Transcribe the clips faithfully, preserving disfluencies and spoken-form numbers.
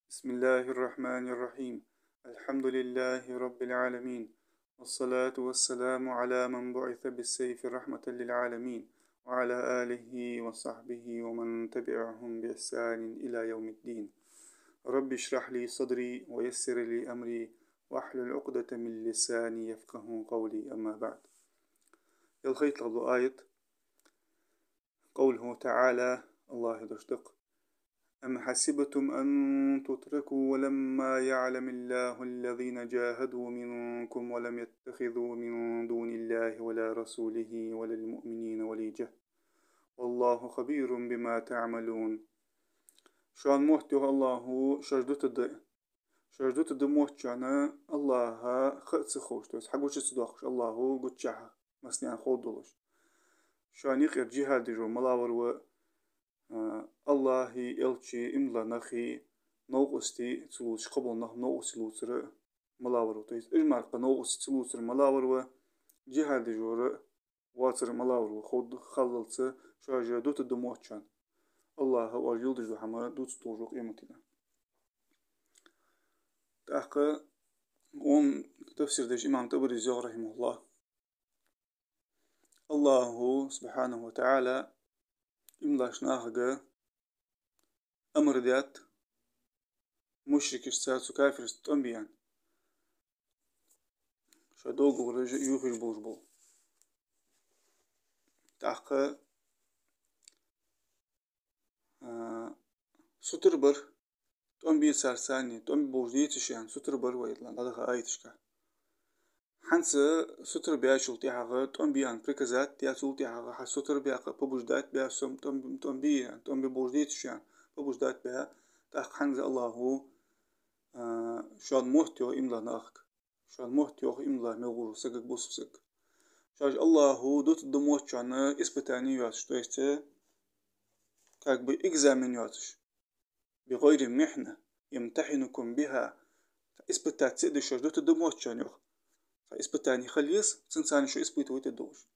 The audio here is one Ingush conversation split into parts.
بسم الله الرحمن الرحيم. الحمد لله رب العالمين. والصلاة والسلام على من بعث بالسيف رحمة للعالمين، وعلى آله وصحبه ومن تبعهم بإحسان إلى يوم الدين. رب اشرح لي صدري ويسر لي أمري واحلل عقدة من لساني يفقهوا قولي. أما بعد. ЯлхайттлагӀа дола аят. قوله تعالى, АллахӀа дош да-кх: أم حسبتم أن تتركوا ولما يعلم الله الذين جاهدوا منكم ولم يتخذوا من دون الله ولا رسوله ولا المؤمنين وليجة والله خبير بما تعملون. Шоана мотт, йоах АллахӀа, шоаш дутаргда, шоаш дутаргда мотт шоана, АллахӀа ха а ца ховш, то есть хьагуча ца доаккхаш, АллахӀа гучахьа массанена ховргдолаш. Шоана юкъера джихӀад деш вар малав вар, а, АллахӀеи, элчеи, иман дилла нахи новкъостий ца лувцаш, кхыбола нах новкъостий лувцар малав вар. То есть уж мара кхы новкъостий ца лувцар малав вар, джихӀад деш вар воацар малав вар, ховргда халлалца, шоаш дутаргда мотт шоана. АллахӀа оаш леладеш дола хӀама дувца долаш ва къематдийнахьа. ТӀаккха укхун тафсир деш имам ТӀабарис йоах, رحمه الله: АллахӀа, سبحانه وتعالى, иман диллача нахага амар даьд, мушрикашца, цу кафирашца тӀом бе аьнна. Шоай договор уж юхаш болаш бола. ТӀаккха, а, сутара бар, тӀом бе царца, тӀом бе болаш деций шо аьнна, сутара бар вай дӀадаха аяташка. ХӀанз сутара баьчул тӀехьагӀа тӀом бе аьнна приказать даь, цул тӀехьагӀа хьа сутара баьккха, побуждать баь, сом тӀом, тӀом бе, тӀом бе болаш деций шо аьнна, побуждать баь, тӀаккха хӀанз АллахӀа, а, шоана мотт, йоах, иман дилла нахага. Шоана мотт, йоах, иман дилла мел вола сагага, бусалба сагага. Шоаш АллахӀа дутаргда мотт шоана испытани йоацаш, то есть, э, как бы экзамен йоацаш. بغير محنة يمتحنكم بها. Испытать ца деш шоаш дутаргда мотт шоана, йоах. Испытани хила еза, цунца шо испытывать дергдолаш.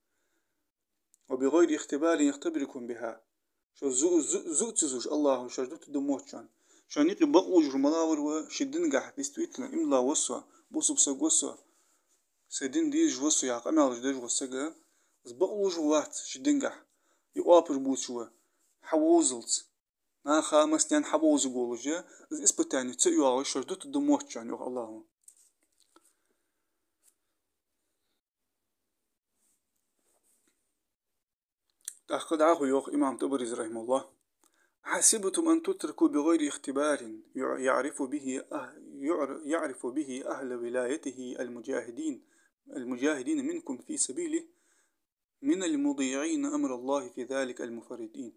وبغير اختبار يختبركم بها. Шо зу-, зу-, зу ца зувш АллахӀа шоаш дутаргда мотт шоана. Шоана юкъе бакълувш вар малав вар, ший дингахьа действительно иман дилла ва со, бусалба саг ва со, сай ди дезаш ва со яха къамаьлаш деш вола саг, из бакълувш вац ший дингахьа, из оапаш бувцаш ва, хьавовзалца, наха массанена хьабовзаргволаш, из испытани ца йоагӀаш шоаш дутаргда мотт шоана, йоах АллахӀа. ТӀаккха дӀахо йоах имам ТӀабарис, رحمه الله: أحسبتم أن تتركوا بغير اختبار يع-، يعرف به أه-، يعر-، يعرف به أهل ولايته المجاهدين، المجاهدين منكم في سبيله من المضيعين أمر الله في ذلك المفرطين.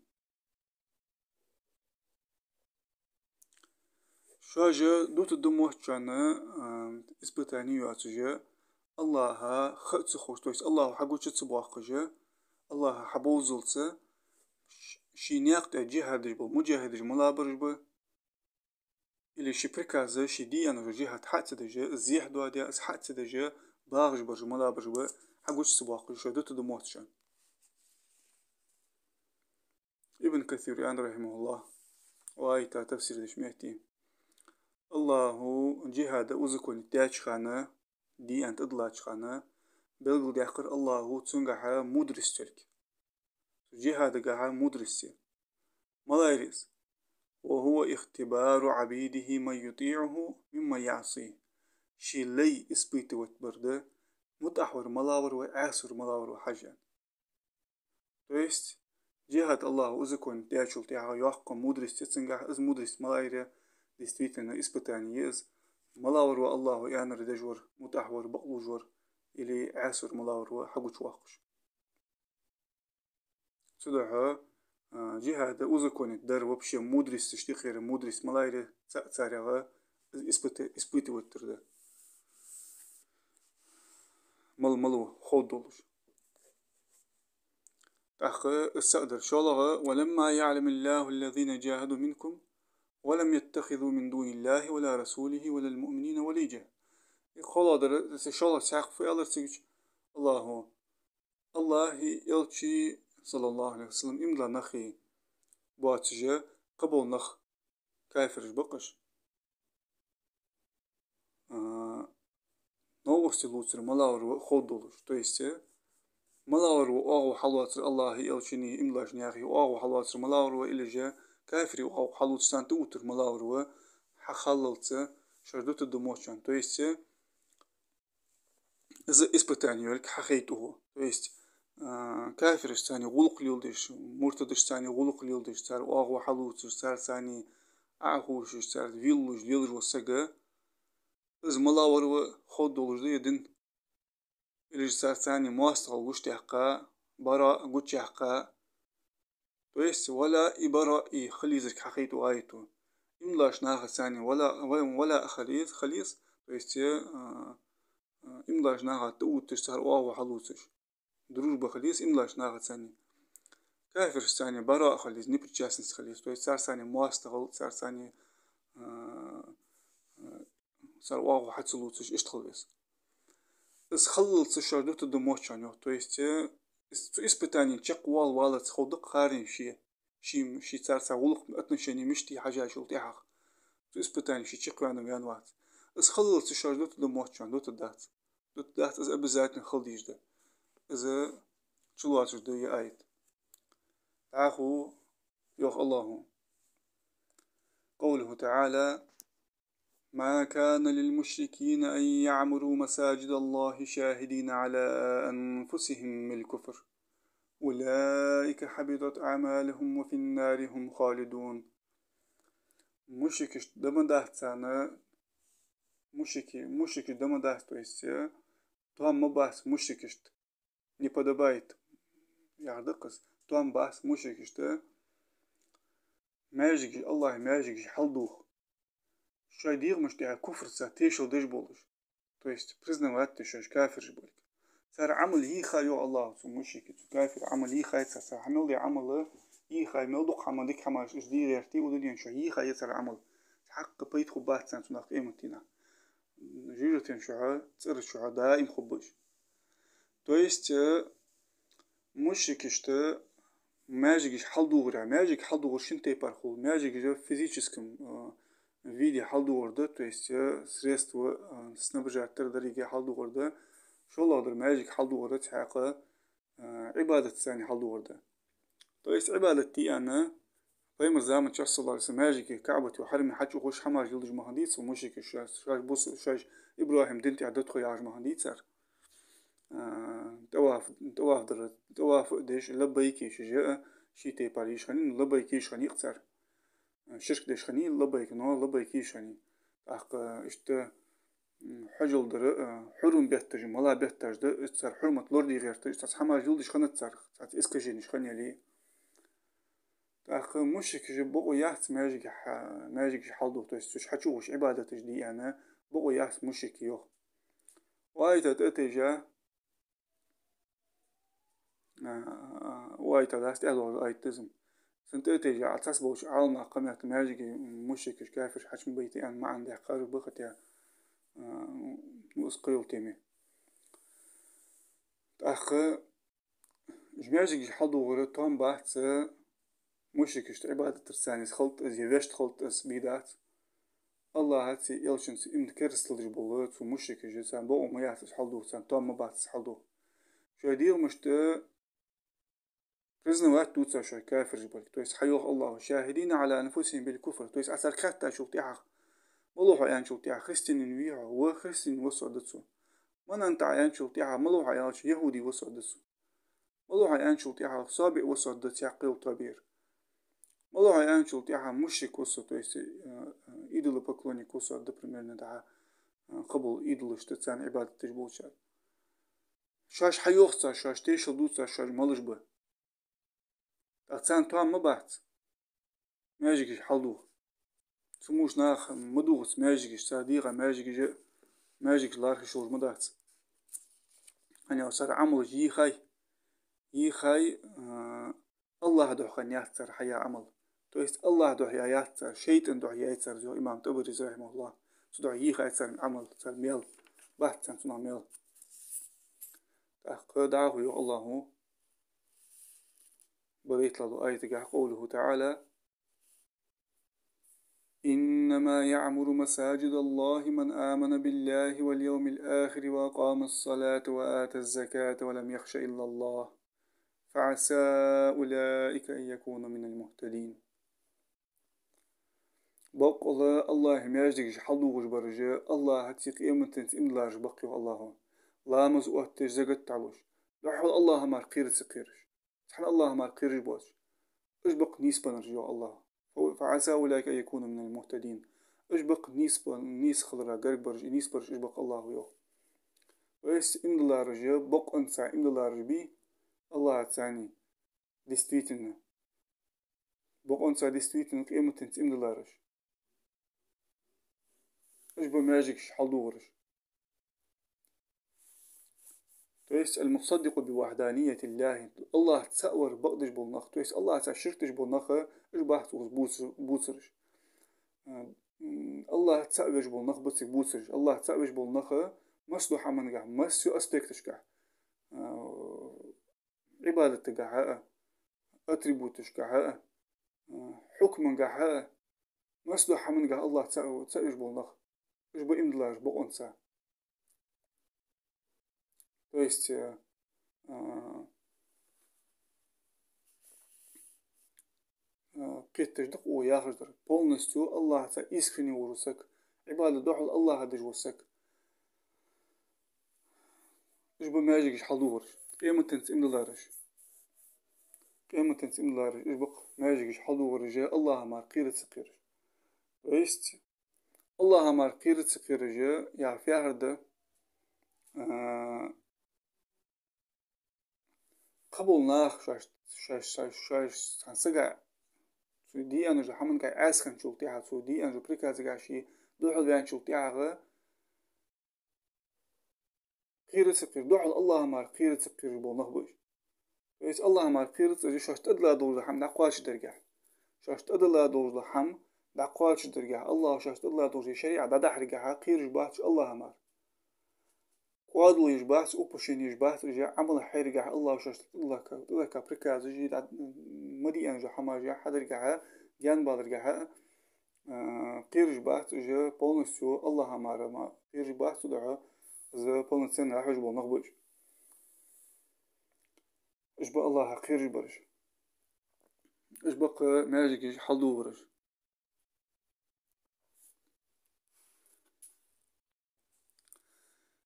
Шоаш дутаргда мотт шоана, а, испытани йоацаш, АллахӀа ха а ца ховш, то есть АллахӀа хьагуча ца боаккхаш, АллахӀа хьабовзалца, ш-, ший наькъа тӀа джихӀад деш бола муджахӀидаш малабараш ба, или ший приказ, ший де аьнна джихӀад хьа а ца деш, из зехьа доаде, из хьа а ца деш, багӀаш бараш малабараш ба, хьагуча ца боаккхаш, шоаш дутаргда мотт шоана. Ибн Касира аьннад, رحمه الله, укх аята тафсир деча метте: АллахӀа джихӀад узаконить даьча хана, де аьнна тӀадиллача хана, белгалдаьккхар АллахӀа цунгахьа мудрость йолга. Цу джихӀадагахьа мудрость я. Малайра из? وهو اختبار عبيده من يطيعه ممن يعصيه. Ший лай испытывать бар да, мутӀахьа вар малав вар, Ӏаьса вар малав вар хьажа. То есть, джихӀад АллахӀа узаконить даьчул тӀехьагӀа йоаккха мудрость я цунгахьа, из мудрость малайра? Действительно, испытани я из. Малав вар АллахӀа аьннар деш вар, мутӀахьа вар, бакълувш вар, или Ӏаьса вар малав вар хьагучавоаккхаш. Цудухьа, а, джихӀад узаконить дар вообще мудрость, иштта юкъера мудрость малайра? Цаӏ царех из испыт-, испытывать дар да. Мала-мала ва ховргдолаш. ТӀаккха из цаӏ дар. ШоллагӀа: ولما يعلم الله الذين جاهدوا منكم ولم يتخذوا من دون الله ولا رسوله ولا المؤمنين وليجة. Из кхоалагӀа дар, из шоллагӀа цхьаькха фу аьлар цигача АллахӀа? АллахӀеи элчеи, صلى الله عليه وسلم, иман дилла нахи боацаш, кхыбола нах, кафираш ба-кх уж, новкъостий лувцар малавар ва ховш долаш. То есть, э, малавар ва оагӀув хьалоацар АллахӀа, элчана, иман долча наьха оагӀув хьалоацар малавар ва, или же кафирий оагӀув хьалувцаш, царна тӀаувттар малавар ва хьахаллалца шоаш дутаргда моттачоа. То есть, э, из испытани йолга хьахайт укхо. То есть, а, кафирашца цхьана гӀулакх леладеш, муртадашца цхьана гӀулакх леладеш, цар оагӀув хьалувцаш, царца цхьана Ӏохувшаш, царца виллуш, лелаш вола саг, из малавар ва ховш долаш да ер дин. Или же царца цхьана моастагӀал гучадаьккха, бараъ гучаяьккха. То есть, валаъ и бараъ и хила езарг хьахайт укх аято. Иман долча нахаца цхьана валаъ, ва-, валаъ хила еза, хила еза. То есть, э, а, иман долча нахаца тӀаувтташ, цар оагӀув хьалувцаш. Дружба хила еза иман долча нахаца цхьана. Кафирашца цхьана бараъ хила еза, непричастность хила еза. То есть, царца цхьана моастагӀал, царца цхьана, а, а, цар оагӀув хьа ца лувцаш, иштта хила веза. Из хиллалца шоаш дутаргда моттачоа, йоах. То есть, э, из, цу испытанена чакхвала валлалца ховргда-кх хӀаране ше, ше, ше царца гӀулакх, отношени мишта я хьажачул тӀехьагӀа. Цу испытанена ше чакхваьннав, ваьннавац. Из хиллалца шоаш дутаргда моттачоа, дутаргдац. Дутаргдац, из обязательно хила дезаш да. Из чулоацаш да ер аят. ДӀахо йоах АллахӀа. قوله تعالى: ما كان للمشركين أن يعمروا مساجد الله شاهدين على أنفسهم بالكفر أولئك حبطت أعمالهم وفي النار هم خالدون. Мушрикашта да ма дац царна, мушрики-, мушрикашта да ма дац, то есть, э, тоам ма бац мушрикашта. Не подобает, яхар да-кх из. Тоам бац мушрикашта маьждигаш, АллахӀа маьждигаш хьалдуха, шоай дегӀамашта тӀа куфрца тешал деш болаш. То есть, признавать деш шоаш кафираш болга. Цар Ӏамал йийхай, йоах АллахӀа, цу мушрика, цу кафира Ӏамал йийхай цар, цар хьа мел даь Ӏамал йийхай, мел дукха хӀама, дика хӀамаш уж де гӀерте, укх дунен чу йийхай цар Ӏамал. Цхьаккха пайда хургбац царна цунах къематдийнахьа. ЖожагӀатен чухьа, цӀера чухьа даим хургба уж. То есть, э, мушрикашта маьждигаш хьалдугӀар, маьждиг хьалдугӀар шин тайпара хул. Маьждигаш в физическом, э, виде хьалдугӀар да, то есть, э, средства, э, снабжать дар, деррига хьалдугӀар да. ШоллагӀдар маьждиг хьалдугӀар да цхьаькха, э, Ӏибадатаца цхьана хьалдугӀар да. То есть Ӏибадат де аьнна, пайхамара заман чухь, саллаллахӀу Ӏалайхи ва саллам, маьждиге, КаӀбате, хьараме хьачуухаш, хӀамаш леладеш ма хиннадий цар, мушрикаш, шоаш, шоаш бус-, шоаш ИбрахӀима дина тӀа да тхо яхаш ма хиннадий цар. А, тӀаваф, тӀаваф дар, тӀаваф а деш, лаббайк еш а, ший тайпара еш хиннай, лаббайк еш хиннай-кх цар. Ширк деш хиннай, лаббайк, но лаббайк еш хиннай. ТӀаккха иштта, м, хьажол дар, а, хьурум бетташ, мала бетташ да, цар хьурмат лораде гӀерташ, цхьацца хӀамаш леладеш хиннад цар, цхьацца искаженеш хиннай. ТӀаккха мушрикаш бокъо яц маьждигаш хьа-, маьждигаш хьалдуха, то есть цу чу хьачуухаш, Ӏибадаташ де аьнна, бокъо яц мушрикий, йоах. Укх аята тӀа а тийжа, а, укх аята дац, тӀехьа доагӀаш аят да из. Цунна тӀа а тийжа, цхьаболча Ӏаламнаха кхы метта маьждиге мушрикаш, кафираш хьачу ма байта аьнна маӀан даьккхар, бакъда, а, ну, из кхыйола тема я. ТӀаккха уж маьждигаш хьалдугӀар тоам бац мушрикашта, Ӏибадатаца цхьана из хилда из, е вешта хилда из, бе дац. АллахӀацеи элчанцеи иман керастал деш бола цу мушрикаша, царна бокъо ма яц уж хьалдуха, царна тоам ма бац уж хьалдуха. Шоай дегӀамашта тӀа признавать ду цар шоаш кафираш болга. То есть хьайоах АллахӀа: شاهدين على أنفسهم بالكفر. То есть Ӏа царга хаьттачул тӀехьагӀа, малав хьо аьнначул тӀехьагӀа, христианин вий хьо, ва христианин ва со, аргда цо. من أنت Ӏа аьнначул тӀехьагӀа, малав хьо аьлча, яхӀуди ва со, аргда цо. Малав хьо аьнначул тӀехьагӀа, сабиӀ ва со, аргда цо, яьккхай тоба ер. Малав хьо аьнначул тӀехьагӀа, мушрик ва со, то есть, э, э, идолопоклонник ва со, аргда примерно, дӀа, э, кхыбола идолашта, царна Ӏибадат деш болчарна. Шоаш хьайоах цар, шоаш тешал ду цар, шоаш малаш ба. ТӀаккха царна тоам ма бац маьждигаш хьалдуха. Цу муш наха ма дугӀац маьждигаш, цар дегӀа маьждигаш, маьждигаш лархӀаш йолаш ма дац. ХӀана аьлча цар Ӏамалаш йийхай, йийхай, а, АллахӀа духьа хинна яц цар хьаяь Ӏамал. То есть АллахӀа духьа яь яц цар, шайтӀан духьа яьй цар, йоах имам ТӀабарис, рахьимахӀуллахӀ. Цу духьа йийхай цар Ӏамал, цар мел, бац царна цунах мел. ТӀаккха дӀахо йоах АллахӀа, барайтлагӀа аятагахь, قوله تعالى: إنما يعمر مساجد الله من آمن بالله واليوم الآخر وأقام الصلاة وآتى الزكاة ولم يخش إلا الله فعسى أولئك أن يكونوا من المهتدين. Боккъала АллахӀа маьждигаш хьалдугӀаш бараш, АллахӀацеи къематденцеи иман диллараш ба, йоах АллахӀа. Ламаз оттадеш, закат дӀалуш, духхьал АллахӀа мара кхера ца кхераш, цхьан АллахӀа мара кхераш боацаш. Уж ба-кх нийсбеннараш, йоах АллахӀа. فعسى أولئك أن يكونوا من المهتدين. Уж ба-кх нийсбен-, нийсхилара гарга бараш, нийсбараш уж ба-кх, АллахӀа йоах. То есть иман диллараш, бокъонца иман диллараш бий, АллахӀацеи, действительно, бокъонца действительно къематденцеи иман диллараш. Уж ба маьждигаш хьалдугӀараш. То есть المصدق بوحدانية الله, АллахӀ цаӀ вар бакъдеш бола нах, то есть АллахӀаца ширк деш бола нах, уж бац укхаза бувцар-, бувцараш. М, АллахӀ цаӀ веш бола нах ба цига бувцараш. АллахӀ цаӀ веш бола нах массадолча хӀамангахьа, массайолча аспекташкахьа, а, Ӏибадатагахьа а, атрибуташкахьа а, а, хьукмангахьа а, массадолча хӀамангахьа АллахӀ цаӀ, цаӀ веш бола нах. Уж ба иман диллараш бокъонца. То есть, э, а, а, кхеташ да-кх укхаза яхаш дар. Полностью АллахӀаца искренне вола саг, Ӏибадат духхьал АллахӀа деш вола саг. Уж ба маьждигаш хьалдугӀараш, къематденцеи иман диллараш. Къематденцеи иман диллараш, уж ба-кх маьждигаш хьалдугӀараш, АллахӀа мара кхера ца кхераш. То есть АллахӀа мара кхера ца кхераш яхар фу яхар да, а, кхыбола нах шоаш, шоаш, шоаш, шоаш цхьан сага, цо де аьннача хӀамангахьа Ӏаьса хинначул тӀехьагӀа, цо де аьннача приказагахьа ше духьалваьнначул тӀехьагӀа кхера ца кхераш, духхьал АллахӀа мара кхера ца кхераш бола нах ба уж. То есть АллахӀа мара кхера ца, уж шоашта тӀадилла долаш дола хӀама дӀакхоачашдаргахьа. Шоашта тӀадилла долаш дола хӀама дӀакхоачашдаргахьа, АллахӀа шоашта тӀадилла долаш шариӀат дӀадахьаргахьа кхераш бац уж АллахӀа мара. Кодал еш бац, упущение еш бац, уж Ӏамал хьераргахьа, АллахӀа шоашта тӀадилла, тӀадилла приказаш, дӀа-, ма де аьннача хӀамаш хьадаргахьа, гаьнабаларгахьа, а, кхераш бац уж полностью АллахӀа мара, ма кхераш бац цудухьа, из полноценно хьожаш бола нах ба уж. Уж ба АллахӀах кхераш бараш. Уж ба-кх маьждигаш хьалдугӀараш.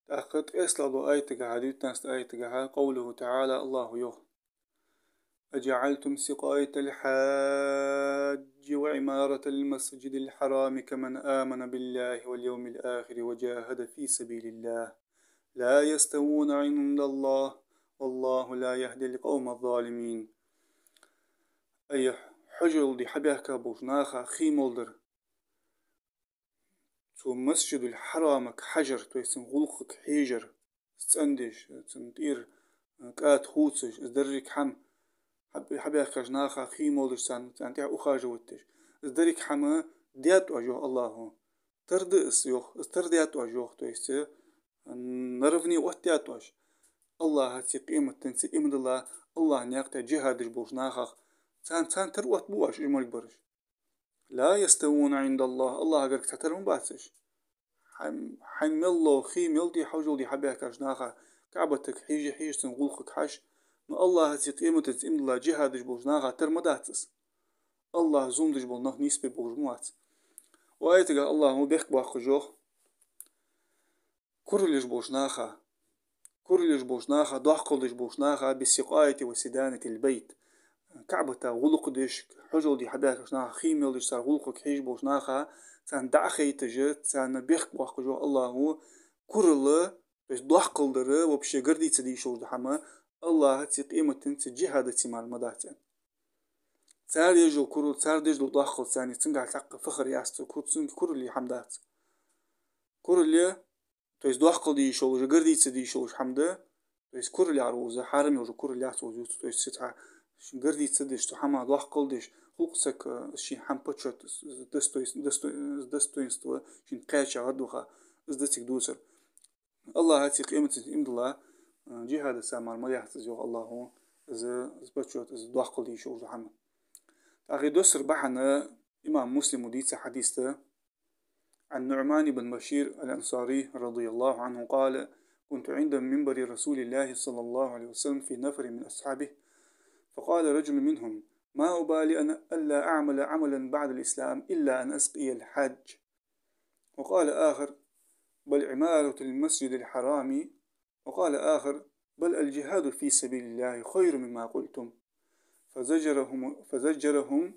ТӀаккха ткъестлагӀдолча аятагахьа, девятнадцатый аятагахьа, قوله تعالى, АллахӀа йоах: أجعلتم سقاية الحاج وعمارة المسجد الحرام كمن آمن بالله واليوم الآخر وجاهد في سبيل الله لا يستوون عند الله والله لا يهدي القوم الظالمين. Ай, хьажол де хьабаьхка болча наха хий мел дар, цу Масджидуль-Хьарамага хьажар, то есть цун гӀулакхага хьежар, из цӀендеш, цун тӀера, э, кӀада хувцаш, из деррига хӀама хьаб-, хьабаьхкача наха хий мел деш, царна, царна тӀехьа ухаживать деш. Из деррига хӀама даьд оаш, йоах АллахӀа. Тара да из, йоах, из тара даьд оаш, йоах, то есть, э, наравне оттадаьд оаш. АллахӀацеи къематденцеи иман дилла, АллахӀа наькъа тӀа джихӀад деш болча нахах. Царна, царна тара оттабу оаш, уж мел бараш. لا يستوون عند الله, АллахӀа гарга цхьатара ма бац уж. Хьай, хьай мел лов хий мел дий, хьажол де хьабаьхкача наха, КаӀбатага хьежа, хьежа цун гӀулакхага хьажа, но АллахӀацеи къематденцеи иман дилла джихӀад деш болча наха тара ма дац из. АллахӀ зулам деш бола нах нийсбе болаш ма вац. Укх аятагахьа АллахӀа бехк боаккхаш йоах курал еш болча наха, курал еш болча наха, доккхал деш болча наха, بالسقاية وسدانة البيت. КаӀбата гӀулакх деш, хьажол де хьабаьхкача наха хий мел деш, цар гӀулакхага хьежаш болча наха, царна дӀа а хайташ, царна бехк боаккхаш йоах АллахӀа, курал, то есть доккхал дар, вообще гордиться де йиш йолаш дола хӀама, АллахӀацеи къематденцеи джихӀадацеи мара ма дац аьнна. Цар еш йола курал, цар деш дола доккхал царна, цунгахьа цхьаккха фахр яц цу кур-, цунга курале хӀама дац. Курале, то есть доккхал де йиш йолаш, гордиться де йиш йолаш хӀама да, то есть курал яхар укхаза, хьарам йолаш курал яц укхаза ювцар, то есть цхьа шийна гордиться деш, цу хӀамах доккхал деш, гӀулакх саг, э, ший хӀама почёт, с-, с-, достой-, достой-, с-, достоинство шийна кхаьча гӀадваха, из да цига дувцар. АллахӀацеи къематденцеи иман дилла, э, джихӀадаца мара ма яц из, йоах АллахӀа, из, из почёт, из доккхал де йиш йолаш дола хӀама. ТӀаккха доссара бахьан Имам Муслима дийца хьадис да. عن نعمان بن بشير الأنصاري رضي الله عنه قال: كنت عند منبر رسول الله صلى الله عليه وسلم في نفر من أصحابه، فقال رجل منهم: ما أبالي أن ألا أعمل عملا بعد الإسلام إلا أن أسقي الحاج. وقال آخر: بل عمارة المسجد الحرام. وقال آخر: بل الجهاد في سبيل الله خير مما قلتم. فزجرهم، فزجرهم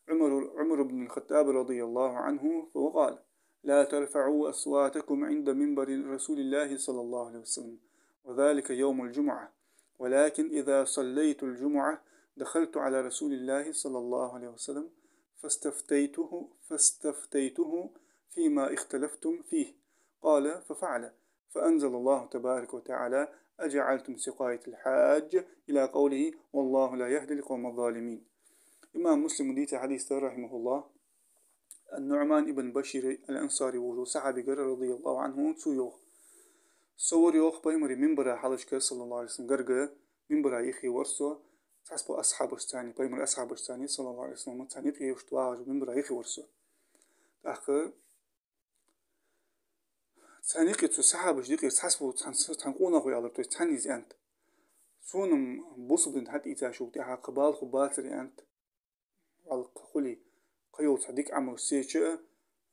عمر، عمر بن الخطاب رضي الله عنه، فقال: لا ترفعوا أصواتكم عند منبر رسول الله صلى الله عليه وسلم، وذلك يوم الجمعة، ولكن إذا صليت الجمعة دخلت على رسول الله صلى الله عليه وسلم فاستفتيته، فاستفتيته فيما اختلفتم فيه، قال: ففعل، فأنزل الله تبارك وتعالى: أجعلتم سقاية الحاج، إلى قوله: والله لا يهدي القوم الظالمين. Имам Муслима дийца хьадис да, рахьимахуллахӀ, Ан-Нуъман ибн Башир ал-Ансари волча сахьабегара, радияллахӀу Ӏанху, цо йоах: со вар, йоах, Пайхамара минбара хьалхашка, саллаллахӀу Ӏалайхи ва саллам, гарга минбара юхе вар со, цхьаболча асхьабашца, Пайхамара асхьабашца, саллаллахӀу Ӏалайхи ва саллам, царна юкъе иштта вагӀаш минбара юхе вар со. ТӀаккха царна юкъе, цу сахьабашта юкъера цхьаболча, цхьан, цхьан къонахчо аьлар, то есть цхьанне из аьннад: сона бусалба дин хьатӀаийцачул тӀехьагӀа кхы балха хургбацар, аьннад, валлахӀи, кхы хуле, кхыйола цхьа дика Ӏамал ца еча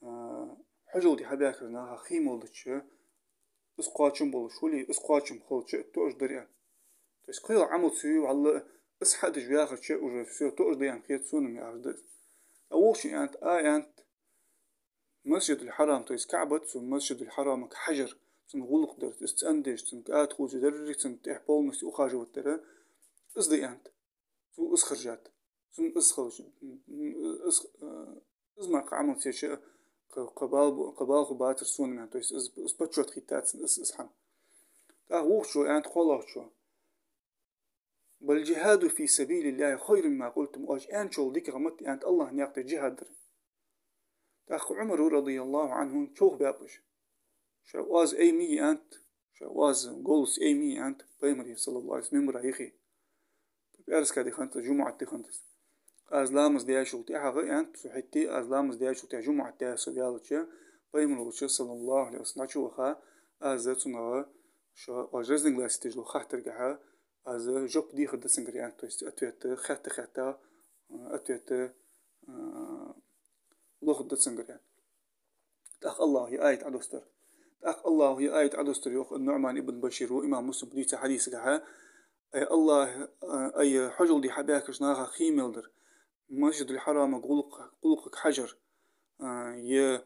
а, хьажол де хьабаьхкача наха хий мел дича, из кхоачам болаш хуле, из кхоачам хилча а тоъаш дар, аьннад. То есть кхыйола Ӏамал ца йой, валлахӀи, из хьадеш ваьхача уже всё, тоъаш да, аьнна хет сона, яхаш да из. ТӀаккха вокхо аьннад, а, аьннад, Масджидуль-Хьарам, то есть КаӀбат, цу Масджидуль-Хьарамага хьажар, цун гӀулакх дар, из цӀендеш, цун кӀада хувцаш, деррига цун тӀехьа полностью ухаживать дар, из да, аьннад. Цо из харжад. Цун из харжад. Из, э, из мара кхы Ӏамал ца еча а, кхы, кхы бал-, кхы балха хургбацар сона, аьннад, то есть из, из почёт хийттад цунна, из, из хӀама. ТӀаккха вокхо аьннад, кхоалагӀчо: بل الجهاد في سبيل الله خير مما قلتم. Оаш аьнначул дикагӀа ма да, аьннад, АллахӀа наькъа тӀа джихӀад дар. ТӀаккха Ӏумара, радияллахӀу Ӏанху, човхабаьб уж. Шоай оаз айма йий, аьннад, шоай оаз, голос айма йий, аьннад, Пайхамара, саллаллахӀу Ӏалайхи ва саллам, минбара юхе. ПӀаьраска ди хиннад из, жумӀат ди хиннад из. Аз ламаз даьчул тӀехьагӀа, аьннад, цу хӀаьта, аз ламаз даьчул тӀехьагӀа, жумӀат даь со ваьлча, Пайхамар волча, саллаллахӀу Ӏалайхи ва саллам, цо ваха, аз цунга шо, оаш разногласи деш дола хаттаргахьа, аз жоп дехаргда цунгара, аьннад, то есть ответ, хаьтта-хаьтта, ответ, а, лохаргда цунгара, аьннад. ТӀаккха АллахӀа ер аят Ӏодоссадир. ТӀаккха АллахӀа ер аят Ӏодоссадир, йоах, Нуъман ибн Башира, имам Муслима дийца хьадисагахьа: ай АллахӀ, ай хьажол де хьабаьхкача наха хий мел дар, Масджидуль-Хьарамага гӀулакх-, гӀулакхага хьажар, а, е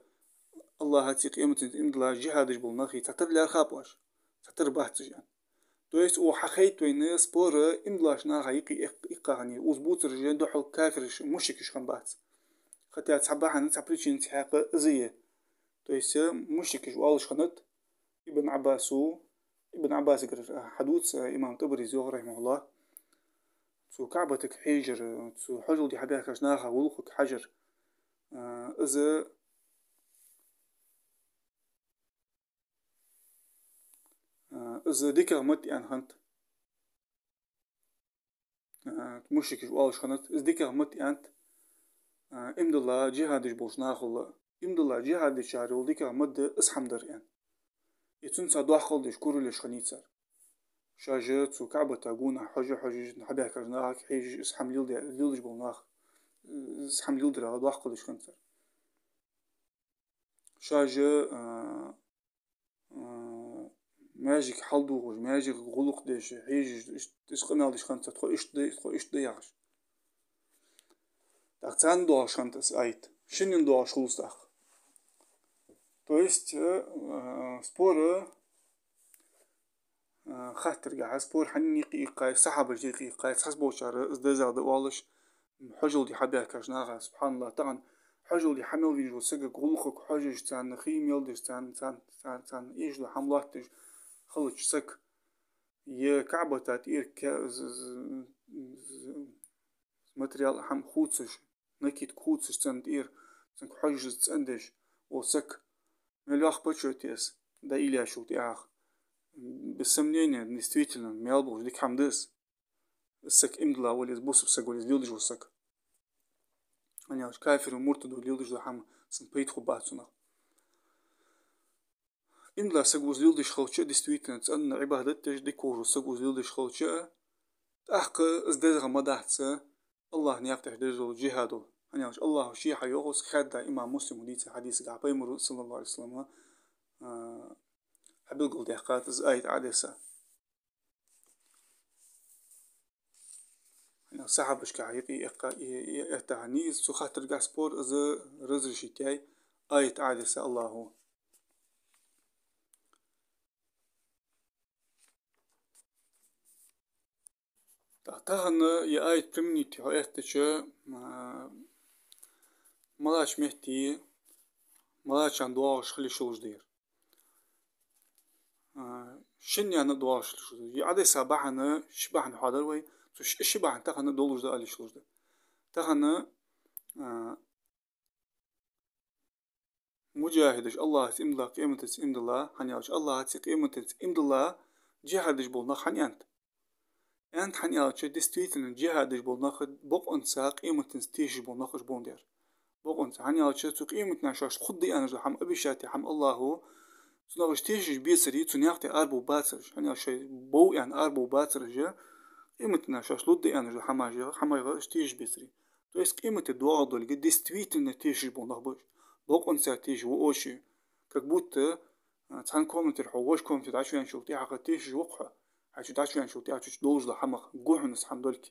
АллахӀацеи къематденцеи иман диллача джихӀад деш бола нахи цхьатарра лаьрхӀаб оаш, цхьатарра бац уж, аьнна. То есть укхо хьахайт вайна спор, иман диллача наха юкъе иккха хиннай, укхаза бувцараш духхьал кафираш, мушрикаш хиннабац. Хотя цхьа бахьан, цхьа причина цхьаькха из а я. То есть, э, мушрикаш оалаш хиннад, Ибн Ӏаббаса, Ибн Ӏаббасагара хьадувц, э, имам ТӀабарис йоах, рахьимахӀуллахӀ, цу КаӀбатага хьежар, цу хьажол де хьабаьхкача наха гӀулакхага хьажар, э, из, э, из дикагӀа ма да, аьнна хиннад. А, мушрикаш оалаш хиннад, из дикагӀа ма да, аьннад, а, иман дилла джихӀад деш болча нахал а. Иман дилла джихӀад дечарех дикагӀа ма да из хӀама дар, аьнна. И цунца доккхал деш, курал еш хиннай цар. Шоаш цу КаӀбата гонахьа хьожаш, хьожаш, хьабаьхкача нахага хьежаш, из хӀама леладе-, леладеш бола нах, из хӀама леладарах доккхал деш хиннад цар. Шоаш, а, а, маьждиг хьалдувгӀаш, маьждига гӀулакх деш, хьежаш, иш-, иш къамаьл деш хиннад цар, тхо иштта да, тхо иштта да яхаш. ТӀаккха царна доагӀаш хиннад из аят. Шиннена доагӀаш хул из тӀаккха. То есть, э, а, спор, а, хаттаргахьа спор хьанна юкъе иккхай, сахьабашта юкъе иккхай, цхьаболчар из дезагӀа да оалаш, хьажол де хьабаьхкача наха, субхьаналлахӀ, тахан хьажол де хьа мел веннача сагага гӀулакхага хьожаш, царна хий мел деш, царна, царна, царна, царна эшаш дола хӀама лоаттадеш хилча саг, е КаӀбата тӀера ке-, з-, з-, з-, материал, хӀама хувцаш, накидка хувцаш царна тӀера, цунга хьожаш, из цӀендеш вола саг, мел йоккха почёт я из, дӀайиллачул тӀехьагӀа. Без сомнения, действительно, маьл болаш дика хӀама да из. Из саг иман дилла вале, из бусалба саг вале, из леладеш вола саг. ХӀана аьлча кафир ва, муртад ва леладеш дола хӀама, цунна пайда хургбац цунах. Иман дола саг из леладеш хилча а, действительно, цӀена Ӏибадат деш, дика волаш вола саг из леладеш хилча а, тӀаккха из дезагӀа ма дац Аллахӏа наькъа тӀа деш дола джихӀад. ХӀана аьлча Аллахӏа шийна йоах, из хадда имам Муслима дийцача хьадисагахь, Пайхамара, саллаллахӀу Ӏалайхӏи ва саллам, а, хьабелгалдаьккхад из аят Ӏодесса. Сахьабашка юкъе эккха, э, э, этта хӀанз из цу хаттаргахь спор, из разрешить яьй аят Ӏодесса Аллахӏа. Та-, тахан ер аят применить хьо эттача, а, малагӀча метте, малагӀчарна доагӀаш хила йиш йолаш да ер. А, шиннена доагӀаш хила йиш йолаш да. Ер Ӏодесса бахьан, ши бахьан хьоадаьр вай, цу ши, ши бахьан тахан долаш да ала йиш йолаш да. Тахан, а, муджахӀидаш, Аллахӏаца иман дилла, къематденца иман дилла, хӀана аьлча Аллахӏацеи къематденцеи иман дилла джихӀад деш бола нах хӀана аьннад? Аьннад, хӀана аьлча, действительно, джихӀад деш бола нах бокъонца къематденца тешаш бола нах уж ба, аьннад. Бокъонца, хӀана аьлча, цу къематдийнахьа шоашта хургда аьнна дола хӀама, обещать яь хӀама Аллахӏа, цунах уж тешаш бецаре, цу наькъа тӀа арабовла бацар уж, хӀана аьлча, шоай бов аьнна арабовла бацар уж, къематдийнахьа шоашта лургда аьнна дола хӀамаш, хӀамах уж тешаш бецаре. То есть къематди доагӀаргдолга действительно тешаш бола нах ба уж. Бокъонца тешаш воацаш, как будто, а, цхьан комнатера хьо вокха комнате дӀачувеначул тӀехьагӀа тешаш ва-кх хьо, хьай чу дӀачувеначул тӀехьагӀа чу долаш дола хӀамах гу хьона из хӀама долга.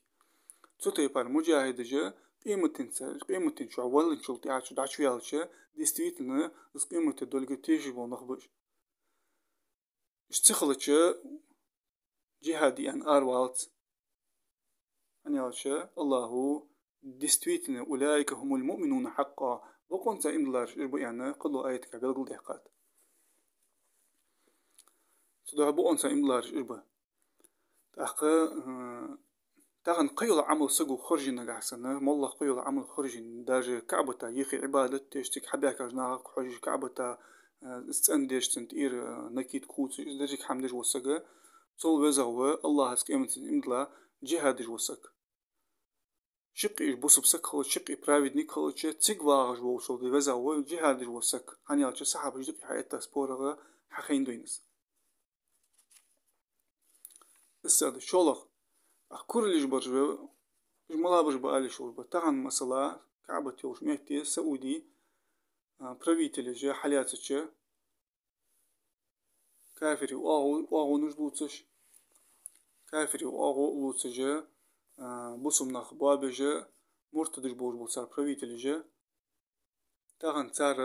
Цу тайпара муджахӀидаш къематденца, къематден чу ваьнначул тӀехьагӀа чу дӀачуваьлча, действительно, из къематди долга тешаш бола нах ба уж. Уж ца хилча, джихӀад де аьнна аравалац. ХӀана аьлча Аллахӏа: «Действительно, أولئك هم المؤمنون حقا». Бокъонца иман диллараш уж ба аьнна, кхыдолча аятагахь белгалдаьккхад. Цудухьа бокъонца иман диллараш уж ба. ТӀаккха, э, тахан кхы йола Ӏамал саго хержа, нагахь санна, моллагӀа кхы йола Ӏамал хержа, даже КаӀбата юхе Ӏибадат деш, цига хьабаьхкача нахага хьожаш, КаӀбата, э, из цӀендеш, цун тӀера, э, накидка хувцаш, из деррига хӀама деш вола саг, цул везагӀа ва Аллахӏаца, къематденца иман дилла, джихӀад деш вола саг. Шаккхе из бусалба саг хилча, шаккхе праведник хилча, цига вагӀаш волчул везагӀа ва джихӀад деш вола саг. ХӀана аьлча сахьабаш юкъе хьаэтта спорагӀа хьахайна да из. Из да шоллагӀа. А куралаш бараш ба, уж малагӀбараш ба ала йиш йолаш ба. Тахан, масала, КаӀбат йолча метте Сауди, а, правителаш хьалаьцача, кафирий оагӀув-, оагӀонаш лувцаш, кафирий оагӀув лувцаш, а, бусалба нах боабеш, муртадаш болаш бола цар правителаш, тахан цар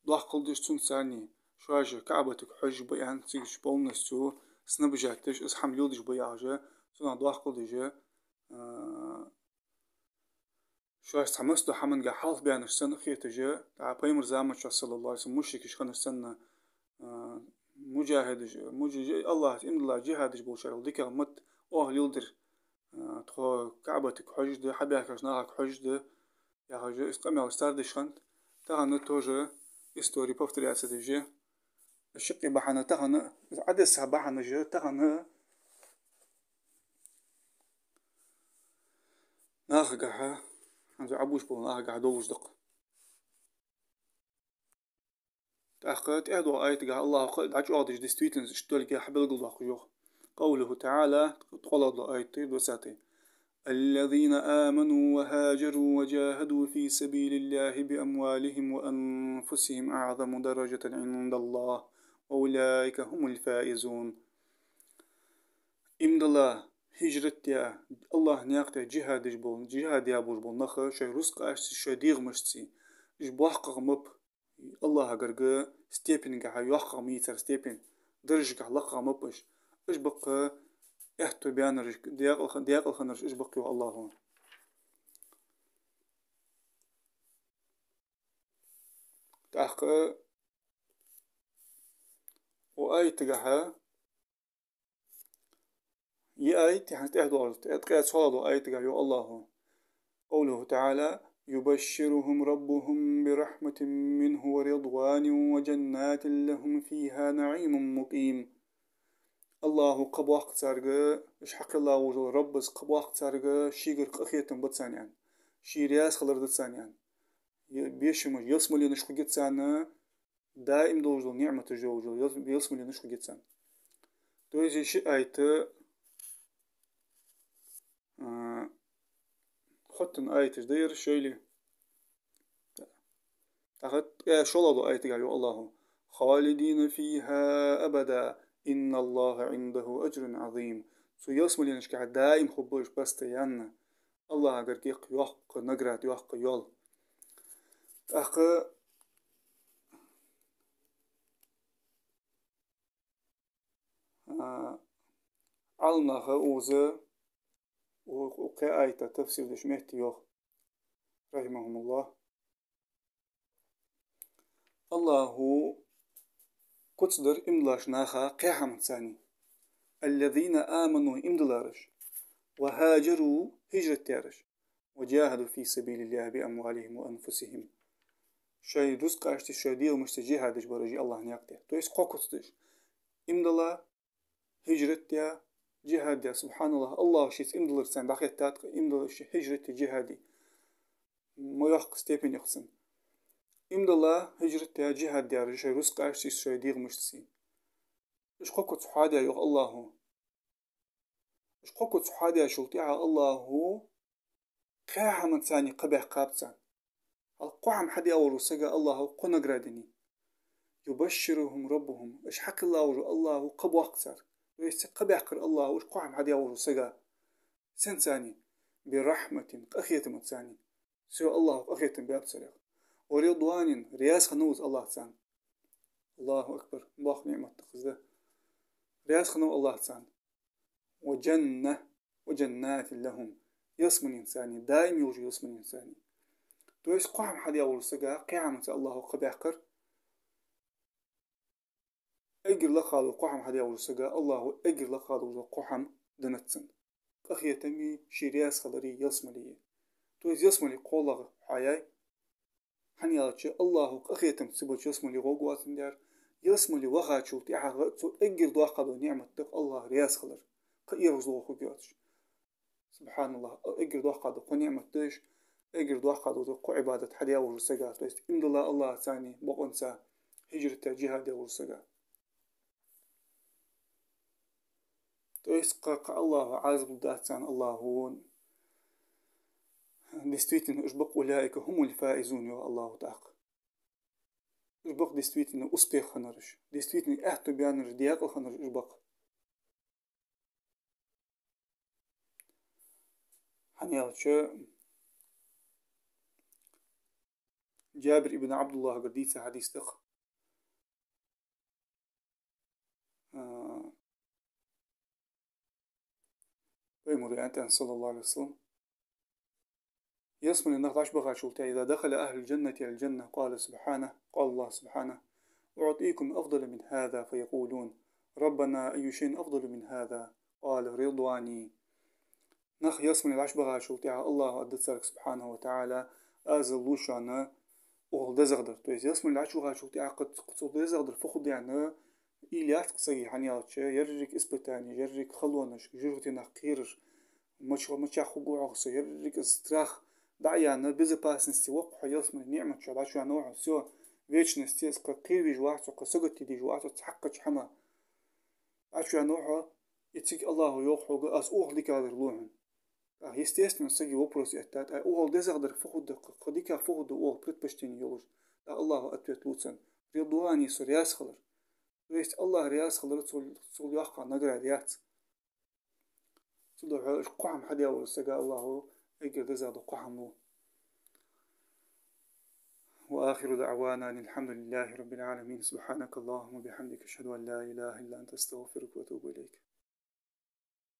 доккхал деш цунца, царна шоаш КаӀбатага хьожаш ба аьнна, цига полностью снабжать деш, из хӀама леладеш ба яхаш, цунах доккхал деш, а, шоаш цхьа массадолча хӀамангахь хьалхабаьннараш санна хеташ, тӀаккха Пайхамара заман чухь, саллаллахӀу Ӏалайхӏи ва саллам, мушрикаш хиннараш санна, а, муджахӀидаш, муджи-, Аллахӏаца иман дилла джихӀад деш болчарел дикагӀа мотт оаха леладер, а, тхо КаӀбатага хьожаш да, хьабаьхкача нахага хьожаш да, яхаш, из къамаьлаш цар деш хиннад. Тахан тоже история повторяться деш я. Шаккхе бахьан тахан, из Ӏодесса бахьанаш тахан нахагахьа, хӀанз Ӏобувш болча нахагахьа долаш да-кх. ТӀаккха тӀехьа долча аятагахь Аллахӏа кхы а дӀачӀоагӀдеш, действительно, иштта долга хьабелгалдоаккхаш йоах. قوله تعالى, ткъоалагӀа дола аят да, двадцатый. الذين آمنوا وهاجروا وجاهدوا في سبيل الله بأموالهم وأنفسهم أعظم درجة عند الله وأولئك هم الفائزون. Иман дилла, хӀижрат даь, Аллахӏа наькъа тӀа джихӀад деш бола, джихӀад даь болаш бола нах шоай рузкъашцеи шоай дегӀамашцеи, уж боккхагӀа ма ба, Аллахӏа гарга степенагахьа йоккхагӀа ма йий цар степень, даржагахьа лакхагӀа ма ба уж. Уж ба-кх аьттув баьннараш, даькъала ха-, даькъала хиннараш уж ба-кх, йоах Аллахӏа. ТӀаккха укх аятагахьа Ер аят, хӀанз тӀехьа доагӀаш, ткъаь цхьоалагӀа дола аятагахь йоах Аллахӏа. قوله تعالى: يبشرهم ربهم برحمة منه ورضوان وجنات لهم فيها نعيم مقيم. Аллахӏа кхаъ боаккх царга, уж хьакхелла волаш вола Раббас кхаъ боаккх царга, шийгара къахетам ба царна аьнна, ший раьза хилар да царна аьнна. е-, бешамаш, ялсмаленаш хургья царна, даим долаш дола ниӀматаш долаш дола ялс-, ялсмаленаш хургья царна. То есть, ши аят, а, хоттаденна аяташ да ераш шоайла. ТӀаккха ткъаь шоллагӀа долча аятагахь йоах АллахӀа: «خالدين فيها أبدا إن الله عنده أجر عظيم». Цу ялсмаленашка даим хургба уж постоянно. АллахӀагара йоккха, йоккха награда, йоккха йоал. ТӀаккха, а, Ӏаламнаха укхаза у-, укх аята тафсир деш метте йоах, رحمهم الله. АллахӀа куц дар иман долча наха кхаь хӀамаца: الذين آمنوا, иман диллараш, وهاجروا, хӀижрат даьраш, وجاهدوا في سبيل الله بأموالهم وأنفسهم. Шоай рузкъашца, шоай дегӀамашца джихӀад деш бараш я АллахӀа наькъа тӀа. То есть кхо куц да уж: иман дилла, хӀижрат даь, джихӀад даь. СубхьаналлахӀ, АллахӀа шийца иман дилларца дӀахеттад-кх иман диллар, ший хӀижрати джихӀади. Ма йоккха степень я-кх цун. Иман дилла, хӀижрат даь, джихӀад даьраш шоай рузкъашца, шоай дегӀамашца. Уж кхо куц хьадаь, йоах АллахӀа. Уж кхо куц хьадаьчул тӀехьагӀа АллахӀа кхаь хӀамаца кхаъ баьккхаб царна. Хьалха кхо хӀама хьадаь волча сага АллахӀа кхо награда еннай. يبشرهم ربهم, уж хьакхелла волча АллахӀа кхаъ боаккх цар. То есть кхаъ баьккхар АллахӀа уж кхо хӀама хьадаь волча сага. Сенца? برحمة, къахетамца. Всё, АллахӀа къахетам баьб царех. ورضوان, раьза хиннав из АллахӀ царна. АллахӀу акбар, боккха ниӀмат да-кх из, да. Раьза хиннав АллахӀ царна. وجنة, وجنات لهم, ялсмале царна, даим йолча ялсмале царна. То есть кхо хӀама хьадаь волча сага кхаь хӀамаца АллахӀа кхаъ баьккхар. Эггара лакхагӀа дола кхо хӀама хьадаь волча сага АллахӀа эггара лакхагӀа дола кхо хӀама деннад цунна. Къахетами, ший раьза хилари, ялсмалеи. То есть ялсмале кхоалагӀа хьаяьй. ХӀана аьлча АллахӀа къахетам ца беча ялсмале гӀоргвоацандаь, ялсмале вахачул тӀехьагӀа цу эггара доккхагӀа дола ниӀмат да-кх АллахӀа раьза хилар, кхы эгӀазло хургйоацаш. СубхьаналлахӀ, эггара доккхагӀа дола кхо ниӀмат да уж, эггара доккхагӀа дола кхо Ӏибадат хьадаь волча сага, то есть иман дилла АллахӀаца, бокъонца, хӀижрат даь, джихӀад даь волча сага. То есть кхы, кхы АллахӀа Ӏазап лургдац царна, АллахӀа. Действительно, уж ба-кх, أولئك هم الفائزون, йоах АллахӀа тӀаккха. Уж ба-кх действительно успех хиннараш, действительно аьттув баьннараш, даькъала хиннараш уж ба-кх. ХӀана аьлча Джабир ибн ӀабдуллахӀагара дийца хьадис да-кх. А, Пайхамара аьннад, صلى الله عليه وسلم: ялсмале нах дӀачубахачул тӀехьагӀа, إذا دخل أهل الجنة الجنة قال سبحانه, قال الله سبحانه: أعطيكم أفضل من هذا، فيقولون: ربنا، أي شيء أفضل من هذا؟ قال: رضواني. Нах ялсмале дӀачубахачул тӀехьагӀа АллахӀа аргда царга, سبحانه وتعالى: Аз лу шоана укхал дезагӀдар. То есть ялсмале дӀачувахачул тӀехьагӀа кхы, кхы цул дезагӀдар фу хургда аьнна, уйла яц-кх сага, хӀана аьлча еррига испытани, еррига халонаш, жожагӀатенах кхерар, мича-, мичахьа хургва хьо, со, еррига из страх дӀа а яьнна, безопасности ва-кх хьо, ялсмале ниӀмата чу дӀачуваьннав хьо, всё, вечности из кхы кхевеш вац хьо, кхы саготе дезаш вац хьо цхьаккхача хӀаман. ДӀачуваьннав хьо, и цига АллахӀа йоах хьога: аз укхал дикагӀдар лу хьона. ТӀаккха, естественно, сага вопрос эттад: ай, укхал дезагӀдар фу хургда, кхы, кхы дикагӀа фу хургда укхал предпочтение йолаш? ТӀаккха АллахӀа ответ лу цунна: رضواني, со раьза хилар. То есть АллахӀ раьза хилар цул, цул йоккха награда яц. Цудухьа уж кхо хӀама хьадаь волча сага АллахӀа эггара дезагӀа дола кхо хӀама лу. وآخر دعوانا أن الحمد لله رب العالمين. سبحانك اللهم وبحمدك، أشهد أن لا إله إلا أنت، أستغفرك وأتوب إليك.